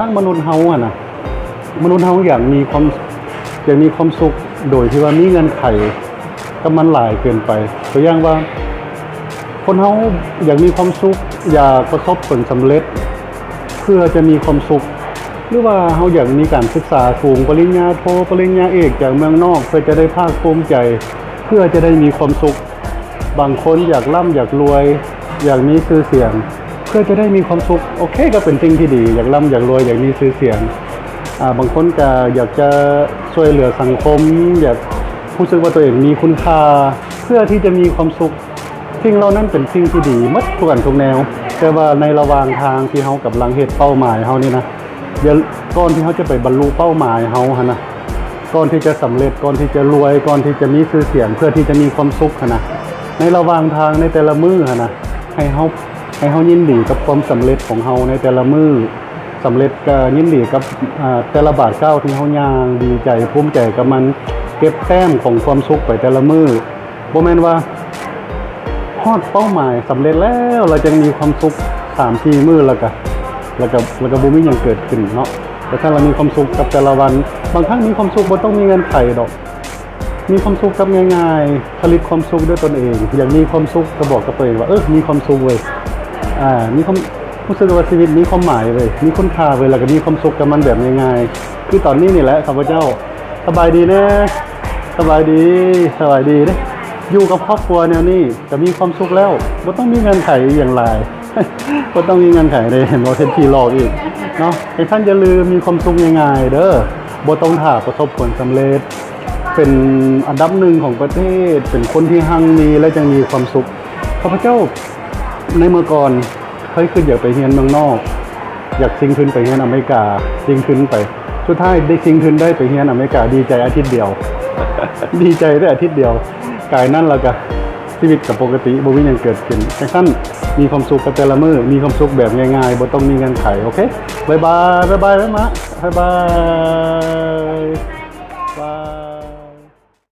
ທາງມະນຸດເຮົາຫັ້ນນະ ມະນຸດເຮົາຢາກມີຄວາມ ຢາກມີຄວາມສຸກໂດຍທີ່ວ່າມີເງື່ອນໄຂກັບມັນຫຼາຍເກີນໄປ. ຕົວຢ່າງວ່າ ຄົນເຮົາຢາກມີຄວາມສຸກ ຢາກປະສົບຜົນສຳເລັດ ເພື່ອຈະມີຄວາມສຸກ ຫຼືວ່າເຮົາຢາກມີການສຶກສາສູງ ປະລິນຍາໂທ ປະລິນຍາເອກ ຈາກເມືອງນອກ ເພື່ອຈະໄດ້ພາກພູມໃຈ ເພື່ອຈະໄດ້ມີຄວາມສຸກ. ບາງຄົນຢາກລ່ຳຢາກລວຍ ຢາກມີຊື່ສຽງ ເພື່ອຈະໄດ້ມີຄວາມສຸກ. ໂອເຄ ກໍເປັນສິ່ງທີ່ດີ ຢາກລ່ຳຢາກລວຍ ຢາກມີຊື່ສຽງ. ອາ ບາງຄົນກໍຢາກຈະຊ່ວຍເຫຼືອສັງຄົມ ຢາກຮູ້ສຶກວ່າຕົວເອງມີຄຸນຄ່າ ເພື່ອທີ່ຈະມີຄວາມສຸກ. ສິ່ງເຫຼົ່ານັ້ນເປັນສິ່ງທີ່ດີໝົດທຸກອັນທຸກແນວ, ແຕ່ວ່າໃນລະຫວ່າງທາງທີ່ເຮົາກຳລັງເຮັດເປົ້າໝາຍເຮົານີ້ນະ, ດຽວ ກ່ອນທີ່ເຮົາຈະໄປບັນລຸເປົ້າໝາຍເຮົາຫັ້ນນະ, ກ່ອນທີ່ຈະສຳເລັດ, ກ່ອນທີ່ຈະລວຍ, ກ່ອນທີ່ຈະມີຊື່ສຽງ, ເພື່ອທີ່ຈະມີຄວາມສຸກຫັ້ນນະ, ໃນລະຫວ່າງທາງໃນແຕ່ລະມື້ຫັ້ນນະ, ໃຫ້ເຮົາ ໃຫ້ເຮົາຍິນດີກັບຄວາມສຳເລັດຂອງເຮົາໃນແຕ່ລະມື້, ສຳເລັດກໍຍິນດີກັບ ອາ ແຕ່ລະບາດກ້າວທີ່ເຮົາຍ່າງ, ດີໃຈ, ພູມໃຈກັບມັນ, ເກັບແຕ້ມຂອງຄວາມສຸກໄປແຕ່ລະມື້. ບໍ່ແມ່ນວ່າຮອດເປົ້າໝາຍສຳເລັດແລ້ວ ແລ້ວຈັ່ງມີຄວາມສຸກສາມສີ່ມື້ ແລ້ວກະ ແລ້ວກະ ແລ້ວກະບໍ່ມີຫຍັງເກີດຂຶ້ນເນາະ. ແຕ່ຖ້າເຮົາມີຄວາມສຸກກັບແຕ່ລະວັນ, ບາງຄັ້ງມີຄວາມສຸກບໍ່ຕ້ອງມີເງື່ອນໄຂດອກ, ມີຄວາມສຸກກັບງ່າຍໆ, ຜະລິດຄວາມສຸກດ້ວຍຕົນເອງ. ຢາກມີຄວາມສຸກກໍບອກກັບຕົວເອງວ່າ ເອີ ມີຄວາມສຸກເວີຍ, ອາ ມີຄວາມ ຮູ້ສຶກວ່າຊີວິດມີຄວາມໝາຍເວີຍ, ມີຄຸນຄ່າເວີຍ, ແລ້ວກໍມີຄວາມສຸກກັບມັນແບບງ່າຍໆ. ຄືຕອນນີ້ນີ້ແຫຼະ ຂ້າພະເຈົ້າ ສະບາຍດີແດ່, ສະບາຍດີ, ສະບາຍດີເດ້. ຢູ່ກັບຄອບຄົວແນວນີ້ກໍມີຄວາມສຸກແລ້ວ, ບໍ່ຕ້ອງມີເງື່ອນໄຂອີ່ຫຍັງຫຼາຍ, ບໍ່ຕ້ອງມີເງື່ອນໄຂເດ້. ເຫັນບໍ່? ເຮັດຜີຫຼອກອີກເນາະ. ໃຫ້ທ່ານຢ່າລືມ ມີຄວາມສຸກງ່າຍໆເດີ້, ບໍ່ຕ້ອງຖ້າປະສົບຜົນສຳເລັດ, ເປັນອັນດັບໜຶ່ງຂອງປະເທດ, ເປັນຄົນທີ່ຮັ່ງມີ ແລະ ຈັ່ງມີຄວາມສຸກ. ຂ້າພະເຈົ້າໃນເມື່ອກ່ອນ ເຄີຍຄິດຢາກໄປຮຽນເມືອງນອກ, ຢາກຊິງທຶນໄປຮຽນອາເມລິກາ, ຊິງທຶນໄປ, ສຸດທ້າຍໄດ້ຊິງທຶນໄດ້ໄປຮຽນອາເມລິກາ, ດີໃຈອາທິດດຽວ, ດີໃຈໄດ້ອາທິດດຽວ, ກາຍນັ້ນແລ້ວກະຊີວິດກໍປົກກະຕິ, ບໍ່ມີຫຍັງເກີດຂຶ້ນ. ຈັ່ງຊັ້ນ ມີຄວາມສຸກກັບແຕ່ລະມື້, ມີຄວາມສຸກແບບງ່າຍໆ, ບໍ່ຕ້ອງມີເງື່ອນໄຂ. ໂອເຄ ບາຍບາຍ, ບາຍບາຍ ແມ່ມະ, ບາຍບາຍ.